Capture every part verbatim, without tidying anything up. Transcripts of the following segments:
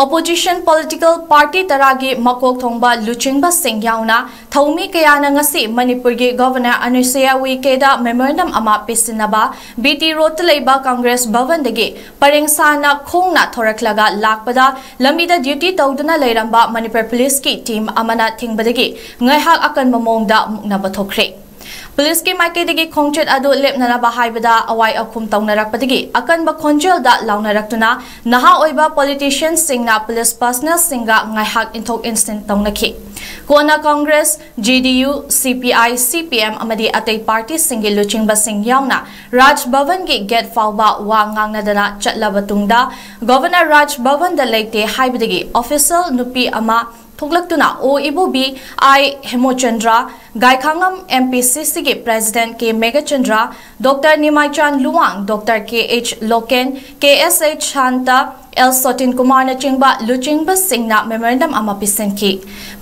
Opposition political party ꯇꯔꯥꯒꯤ ꯃꯀꯣꯛ ꯊꯣꯡꯕ ꯂꯨꯆꯤꯡꯕꯁꯤꯡ ꯌꯥꯎꯅ ꯊꯧꯃꯤ ꯀꯌꯥꯅ ꯉꯁꯤ ꯃꯅꯤꯄꯨꯔꯒꯤ Governor ꯑꯅꯨꯁꯨꯏꯌꯥ ꯎꯏꯀꯦꯗ memorandum ꯑꯃ ꯄꯤꯁꯤꯟꯅꯕ B T Roadꯇ ꯂꯩꯕ Congress ꯚꯕꯟꯗꯒꯤ ꯄꯔꯦꯡ ꯁꯥꯅ ꯈꯣꯡꯅ ꯊꯣꯔꯛꯂꯒ ꯂꯥꯛꯄꯗ ꯂꯝꯕꯤꯗ duty ꯇꯧꯗꯨꯅ ꯂꯩꯔꯝꯕ ꯃꯅꯤꯄꯨꯔ policeꯀꯤ team ꯑꯃꯅ ꯊꯤꯡꯕꯗꯒꯤ ꯉꯥꯏꯍꯥꯛ ꯑꯀꯟꯕ ꯃꯑꯣꯡꯗ ꯃꯨꯛꯅꯕ ꯊꯣꯛꯈ꯭ꯔꯦ꯫ Policeꯀꯤ ꯃꯥꯏꯀꯩꯗꯒꯤ ꯈꯣꯡꯆꯠ ꯑꯗꯨ ꯂꯦꯞꯅꯅꯕ ꯍꯥꯏꯕꯗ ꯑꯋꯥꯏ ꯑꯈꯨꯝ ꯇꯧꯅꯔꯛꯄꯗꯒꯤ ꯑꯀꯟꯕ ꯈꯣꯟꯖꯦꯜꯗ ꯂꯥꯎꯅꯔꯛꯇꯨꯅ ꯅꯍꯥ ꯑꯣꯏꯕ politicianꯁꯤꯡꯅ police personnelꯁꯤꯡꯒ ꯉꯥꯏꯍꯥꯛ ꯏꯟꯊꯣꯛ ꯏꯟꯁꯤꯟ ꯇꯧꯅꯈꯤ꯫ ꯀꯣꯟꯅ Congress, J D U, C P I, C P M ꯑꯃꯗꯤ ꯑꯇꯩ partyꯁꯤꯡꯒꯤ ꯂꯨꯆꯤꯡꯕꯁꯤꯡ ꯌꯥꯎꯅ ꯔꯥꯖ ꯚꯕꯟꯒꯤ gate ꯐꯥꯎꯕ ꯋꯥ ꯉꯥꯡꯅꯗꯅ ꯆꯠꯂꯕ ꯇꯨꯡꯗ Governor ꯔꯥꯖ ꯚꯕꯟꯗ ꯂꯩꯇꯦ ꯍꯥꯏꯕꯗꯒꯤ official ꯅꯨꯄꯤ ꯑꯃ ꯊꯣꯛꯂꯛꯇꯨꯅ O Ibobi I Hemochandra, Gaikhangam M P C Cꯒꯤ President K Meghachandra, Doctor Nimaichan Luwang, Doctor K H Loken, K S H Santa, L Sotin ꯀꯨꯃꯥꯔꯅꯆꯤꯡꯕ ꯂꯨꯆꯤꯡꯕꯁꯤꯡꯅ memorandum ꯑꯃ ꯄꯤꯁꯤꯟꯈꯤ꯫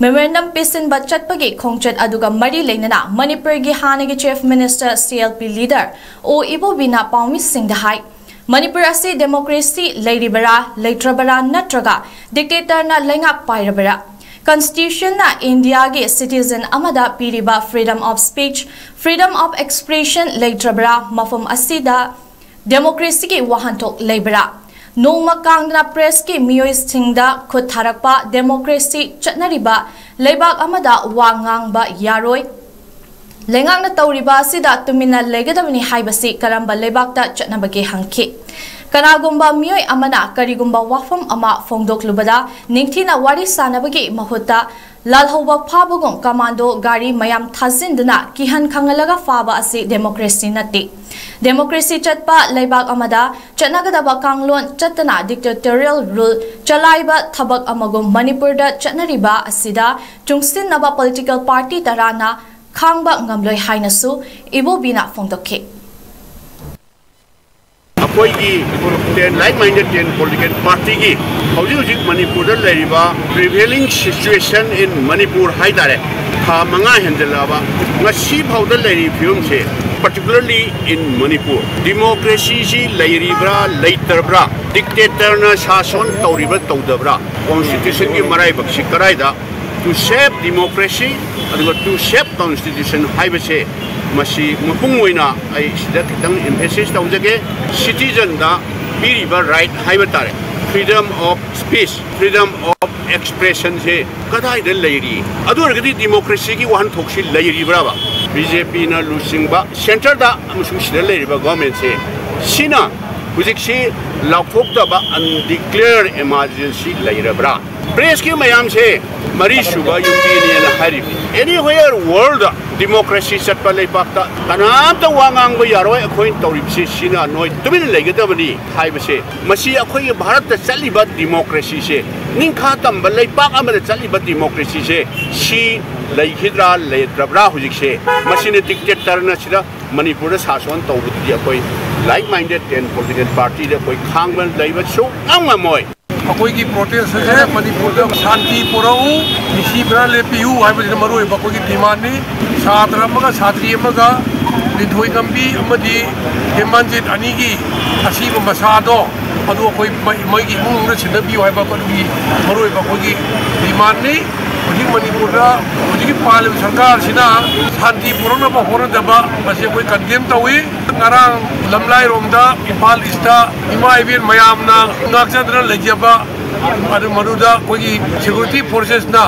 Memorandum ꯄꯤꯁꯤꯟꯕ ꯆꯠꯄꯒꯤ ꯈꯣꯡꯆꯠ ꯑꯗꯨꯒ ꯃꯔꯤ ꯂꯩꯅꯅ ꯃꯅꯤꯄꯨꯔꯒꯤ ꯍꯥꯟꯅꯒꯤ Chief Minister C L P leader ꯑꯣ ꯏꯕꯣꯕꯤꯅ ꯄꯥꯎꯃꯤꯁꯤꯡꯗ ꯍꯥꯏ, ꯃꯅꯤꯄꯨꯔ ꯑꯁꯤ democracy ꯂꯩꯔꯤꯕꯔꯥ, ꯂꯩꯇ꯭ꯔꯕꯔꯥ, ꯅꯠꯇ꯭ꯔꯒ dictatorꯅ ꯂꯩꯉꯥꯛ ꯄꯥꯏꯔꯕꯔꯥ? Constitutionꯅ ꯏꯟꯗꯤꯌꯥꯒꯤ citizen ꯑꯃꯗ ꯄꯤꯔꯤꯕ freedom of speech, freedom of expression ꯂꯩꯇ꯭ꯔꯕꯔꯥ? ꯃꯐꯝ ꯑꯁꯤꯗ democracyꯒꯤ ꯋꯥꯍꯟꯊꯣꯛ ꯂꯩꯕꯔꯥ? ꯅꯣꯡꯃ ꯀꯥꯡꯗꯅ pressꯀꯤ ꯃꯤꯑꯣꯏꯁꯤꯡꯗ ꯈꯨꯠ ꯊꯥꯔꯛꯄ democracy ꯆꯠꯅꯔꯤꯕ ꯂꯩꯕꯥꯛ ꯑꯃꯗ ꯋꯥ ꯉꯥꯡꯕ ꯌꯥꯔꯣꯏ꯫ ꯂꯩꯉꯥꯛꯅ ꯇꯧꯔꯤꯕ ꯑꯁꯤꯗ ꯇꯨꯃꯤꯟꯅ ꯂꯩꯒꯗꯕꯅꯤ ꯍꯥꯏꯕꯁꯤ ꯀꯔꯝꯕ ꯂꯩꯕꯥꯛꯇ ꯆꯠꯅꯕꯒꯦ ꯍꯪꯈꯤ꯫ ꯀꯅꯥꯒꯨꯝꯕ ꯃꯤꯑꯣꯏ ꯑꯃꯅ ꯀꯔꯤꯒꯨꯝꯕ ꯋꯥꯐꯝ ꯑꯃ ꯐꯣꯡꯗꯣꯛꯂꯨꯕꯗ ꯅꯤꯡꯊꯤꯅ ꯋꯥꯔꯤ ꯁꯥꯅꯕꯒꯤ ꯃꯍꯨꯠꯇ ꯂꯥꯜꯍꯧꯕ ꯐꯥꯕꯒꯨꯝ commando ꯒꯥꯔꯤ ꯃꯌꯥꯝ ꯊꯥꯖꯤꯟꯗꯨꯅ ꯀꯤꯍꯟ ꯈꯪꯍꯜꯂꯒ ꯐꯥꯕ ꯑꯁꯤ democracy ꯅꯠꯇꯦ꯫ Democracy ꯆꯠꯄ ꯂꯩꯕꯥꯛ ꯑꯃꯗ ꯆꯠꯅꯒꯗꯕ ꯀꯥꯡꯂꯣꯟ ꯆꯠꯇꯅ dictatorial rule ꯆꯂꯥꯏꯕ ꯊꯕꯛ ꯑꯃꯒꯨꯝ ꯃꯅꯤꯄꯨꯔꯗ ꯆꯠꯅꯔꯤꯕ ꯑꯁꯤꯗ ꯆꯨꯡꯁꯤꯟꯅꯕ political party ꯇꯔꯥꯅ ꯈꯥꯡꯕ ꯉꯝꯂꯣꯏ ꯍꯥꯏꯅꯁꯨ ꯏꯕꯣꯕꯤꯅ ꯐꯣꯡꯗꯣꯛꯈꯤ꯫ ꯑꯩꯈꯣꯏꯒꯤ ten, like minded ten political partyꯒꯤ ꯍꯧꯖꯤꯛ ꯍꯧꯖꯤꯛ ꯃꯅꯤꯄꯨꯔꯗ ꯂꯩꯔꯤꯕ prevailing situation in ꯃꯅꯤꯄꯨꯔ ꯍꯥꯏ ꯇꯥꯔꯦ, ꯊꯥ ꯃꯉꯥ ꯍꯦꯟꯖꯜꯂꯛꯑꯕ ꯉꯁꯤ ꯐꯥꯎꯗ ꯂꯩꯔꯤꯕ ꯐꯤꯕꯝꯁꯦ Particularly in Manipur, democracy ꯁꯤ ꯂꯩꯔꯤꯕ꯭ꯔꯥ ꯂꯩꯇ꯭ꯔꯕ꯭ꯔꯥ, dictator ꯅ ꯁꯥꯁꯣꯟ ꯇꯧꯔꯤꯕ꯭ꯔꯥ ꯇꯧꯗꯕ꯭ꯔꯥ, constitution ꯒꯤ ꯃꯔꯥꯏꯕꯛꯁꯤ ꯀꯗꯥꯏꯗ, to save democracy ꯑꯗꯨꯒ to save constitution ꯍꯥꯏꯕꯁꯦ, ꯃꯁꯤ ꯃꯄꯨꯡ ꯑꯣꯏꯅ ꯑꯩ ꯁꯤꯗ ꯈꯤꯇꯪ emphasis ꯇꯧꯖꯒꯦ꯫ Citizen ꯗ ꯄꯤꯔꯤꯕ right ꯍꯥꯏꯕ ꯇꯥꯔꯦ, freedom of speech, freedom of expression ꯁꯦ ꯀꯗꯥꯏꯗ ꯂꯩꯔꯤ? ꯑꯗꯨ ꯑꯣꯏꯔꯒꯗꯤ democracy ꯒꯤ ꯋꯥꯍꯟꯊꯣꯛꯁꯤ ꯂꯩꯔꯤꯕ꯭ꯔꯕ? B J P ꯅ ꯂꯨꯆꯤꯡꯕ centre ꯗ ꯑꯃꯁꯨꯡ ꯁꯤꯗ ꯂꯩꯔꯤꯕ government ꯁꯦ, ꯁꯤꯅ ꯍꯧꯖꯤꯛꯁꯤ ꯂꯥꯎꯊꯣꯛꯇꯕ undeclared emergency ꯂꯩꯔꯕ꯭ꯔꯥ? Press ꯀꯤ ꯃꯌꯥꯝꯁꯦ ꯃꯔꯤꯁꯨꯕ ꯌꯨꯝꯕꯤꯅꯦꯅ ꯍꯥꯏꯔꯤꯕꯅꯤ꯫ Anywhere world ꯗ democracy ꯆꯠꯄ ꯂꯩꯕꯥꯛꯇ ꯀꯅꯥꯝꯇ ꯋꯥ ꯉꯥꯡꯕ ꯌꯥꯔꯣꯏ, ꯑꯩꯈꯣꯏꯅ ꯇꯧꯔꯤꯕꯁꯤ ꯁꯤꯅ ꯅꯣꯏ ꯇꯨꯃꯤꯟꯅ ꯂꯩꯒꯗꯕꯅꯤ ꯍꯥꯏꯕꯁꯦ, ꯃꯁꯤ ꯑꯩꯈꯣꯏꯒꯤ ꯚꯥꯔꯠꯇ ꯆꯠꯂꯤꯕ democracy ꯁꯦ, ꯅꯤꯡꯈꯥ ꯇꯝꯕ ꯂꯩꯕꯥꯛ ꯑꯃꯗ ꯆꯠꯂꯤꯕ democracy ꯁꯦ, ꯁꯤ ꯂꯩꯈꯤꯗ꯭ꯔꯥ ꯂꯩꯇ꯭ꯔꯕ꯭ꯔꯥ ꯍꯧꯖꯤꯛꯁꯦ? ꯃꯁꯤꯅ dictator ꯅ ꯁꯤꯗ ꯃꯅꯤꯄꯨꯔꯗ ꯁꯥꯁꯣꯟ ꯇꯧꯕꯗꯨꯗꯤ ꯑꯩꯈꯣꯏ like minded ten political party ꯗ ꯑꯩꯈꯣꯏ ꯈꯥꯡꯕ ꯂꯩꯕ ꯁꯨꯡꯉꯝ ꯉꯝꯃꯣꯏ꯫ ꯑꯩꯈꯣꯏꯒꯤ protest ꯑꯁꯦ ꯃꯅꯤꯄꯨꯔꯗ ꯁꯥꯟꯇꯤ ꯄꯨꯔꯛꯎ, ꯅꯤꯁꯤ ꯚꯔꯥ ꯂꯦꯞꯄꯤꯌꯨ ꯍꯥꯏꯕꯁꯤꯅ ꯃꯔꯨꯑꯣꯏꯕ ꯑꯩꯈꯣꯏꯒꯤ demand ꯅꯤ꯫ ꯁꯥꯇ꯭ꯔ ꯑꯃꯒ ꯁꯥꯇ꯭ꯔꯤ ꯑꯃꯒ ꯂꯤꯟꯊꯣꯏ ꯉꯝꯕꯤ ꯑꯃꯗꯤ ꯍꯦꯃꯟꯖꯤꯠ ꯑꯅꯤꯒꯤ ꯑꯁꯤꯕ ꯃꯁꯥꯗꯣ, ꯑꯗꯨ ꯑꯩꯈꯣꯏ ꯃꯩ-, ꯃꯣꯏꯒꯤ ꯏꯃꯨꯡ ꯃꯅꯨꯡꯗ ꯁꯤꯟꯅꯕꯤꯌꯨ ꯍꯥꯏꯕ ꯑꯗꯨꯒꯤ ꯃꯔꯨꯑꯣꯏꯕ ꯑꯩꯈꯣꯏꯒꯤ demand ꯅꯤ꯫ ꯍꯧꯖꯤꯛ ꯃꯅꯤꯄꯨꯔꯗ ꯍꯧꯖꯤꯛꯀꯤ ꯄꯥꯜꯂꯤꯕ ꯁꯔꯀꯥꯔꯁꯤꯅ ꯁꯥꯟꯇꯤ ꯄꯨꯔꯛꯅꯕ ꯍꯣꯠꯅꯗꯕ, ꯃꯁꯤ ꯑꯩꯈꯣꯏ condemn ꯇꯧꯏ꯫ ꯉꯔꯥꯡ ꯂꯝꯂꯥꯏꯔꯣꯝꯗ, ꯏꯝꯐꯥꯜ East ꯇ ꯏꯃꯥ ꯏꯕꯦꯟ ꯃꯌꯥꯝꯅ ꯉꯥꯛꯆꯗꯅ ꯂꯩꯖꯕ, ꯑꯗꯨ ꯃꯗꯨꯗ ꯑꯩꯈꯣꯏꯒꯤ security forces ꯅ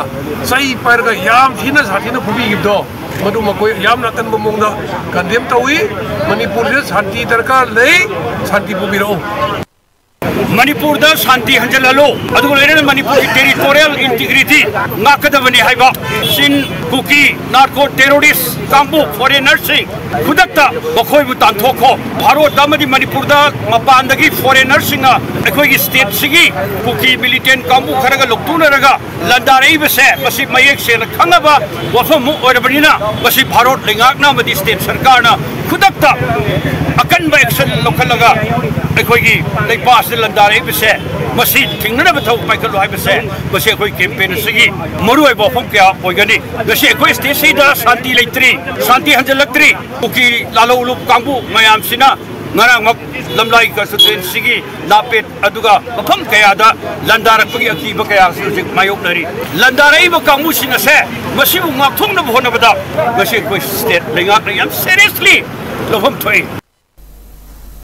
ꯆꯩ ꯄꯥꯏꯔꯒ ꯌꯥꯝ ꯊꯤꯅ ꯁꯥꯊꯤꯅ ꯐꯨꯕꯤꯈꯤꯕꯗꯣ, ꯃꯗꯨ ꯃꯈꯣꯏ ꯌꯥꯝꯅ ꯑꯀꯟꯕ ꯃꯑꯣꯡꯗ condemn ꯇꯧꯏ꯫ ꯃꯅꯤꯄꯨꯔꯁꯤꯗ ꯁꯥꯟꯇꯤ ꯗꯔꯀꯥꯔ ꯂꯩ, ꯁꯥꯟꯇꯤ ꯄꯨꯕꯤꯔꯛꯎ꯫ ꯃꯅꯤꯄꯨꯔꯗ ꯁꯥꯟꯇꯤ ꯍꯟꯖꯤꯜꯍꯜꯂꯨ, ꯑꯗꯨꯒ ꯂꯣꯏꯅꯅ ꯃꯅꯤꯄꯨꯔꯒꯤ territorial integrity ꯉꯥꯛꯀꯗꯕꯅꯤ ꯍꯥꯏꯕ ꯆꯤꯟ ꯀꯨꯀꯤ narco terrorist ꯀꯥꯡꯕꯨ foreigner ꯁꯤꯡ ꯈꯨꯗꯛꯇ ꯃꯈꯣꯏꯕꯨ ꯇꯥꯟꯊꯣꯛꯈꯣ꯫ ꯚꯥꯔꯠꯇ ꯑꯃꯗꯤ ꯃꯅꯤꯄꯨꯔꯗ ꯃꯄꯥꯟꯗꯒꯤ foreigner ꯁꯤꯡꯅ ꯑꯩꯈꯣꯏꯒꯤ state ꯁꯤꯒꯤ ꯀꯨꯀꯤ militant ꯀꯥꯡꯕꯨ ꯈꯔꯒ ꯂꯧꯇꯨꯅꯔꯒ ꯂꯥꯟꯗꯥꯔꯛꯏꯕꯁꯦ, ꯃꯁꯤ ꯃꯌꯦꯛ ꯁꯦꯡꯅ ꯈꯪꯅꯕ ꯋꯥꯐꯝ ꯑꯃ ꯑꯣꯏꯔꯕꯅꯤꯅ, ꯃꯁꯤ ꯚꯥꯔꯠ ꯂꯩꯉꯥꯛꯅ ꯑꯃꯗꯤ state ꯁꯔꯀꯥꯔꯅ ꯈꯨꯗꯛꯇ ꯑꯀꯟꯕ action ꯂꯧꯈꯠꯂꯒ ꯑꯩꯈꯣꯏꯒꯤ ꯂꯩꯄꯥꯛ ꯑꯁꯤꯗ ꯂꯥꯟꯗꯥꯔꯛꯏꯕꯁꯦ, ꯃꯁꯤ ꯊꯤꯡꯅꯅꯕ ꯊꯕꯛ ꯄꯥꯏꯈꯠꯂꯨ ꯍꯥꯏꯕꯁꯦ, ꯃꯁꯤ ꯑꯩꯈꯣꯏ campaign ꯑꯁꯤꯒꯤ ꯃꯔꯨꯑꯣꯏꯕ ꯋꯥꯐꯝ ꯀꯌꯥ ꯑꯣꯏꯒꯅꯤ꯫ ꯉꯁꯤ ꯑꯩꯈꯣꯏ state ꯁꯤꯗ ꯁꯥꯟꯇꯤ ꯂꯩꯇ꯭ꯔꯤ, ꯁꯥꯟꯇꯤ ꯍꯟꯖꯤꯜꯂꯛꯇ꯭ꯔꯤ꯫ ꯀꯨꯀꯤ ꯂꯥꯂꯣꯡ ꯎꯂꯨꯞ ꯀꯥꯡꯕꯨ ꯃꯌꯥꯝꯁꯤꯅ ꯉꯔꯥꯡꯃꯛ ꯂꯝꯂꯥꯏ constituency ꯒꯤ ꯅꯥꯄꯦꯠ ꯑꯗꯨꯒ ꯃꯐꯝ ꯀꯌꯥꯗ ꯂꯥꯟꯗꯥꯔꯛꯄꯒꯤ ꯑꯀꯤꯕ ꯀꯌꯥꯁꯨ ꯍꯧꯖꯤꯛ ꯃꯥꯌꯣꯛꯅꯔꯤ꯫ ꯂꯥꯟꯗꯥꯔꯛꯏꯕ ꯀꯥꯡꯕꯨꯁꯤꯡ ꯑꯁꯦ ꯃꯁꯤꯕꯨ ꯉꯥꯛꯊꯣꯛꯅꯕ ꯍꯣꯠꯅꯕꯗ ꯉꯁꯤ ꯑꯩꯈꯣꯏ state ꯂꯩꯉꯥꯛꯅ ꯌꯥꯝ seriously ꯂꯧꯐꯝ ꯊꯣꯛꯏ꯫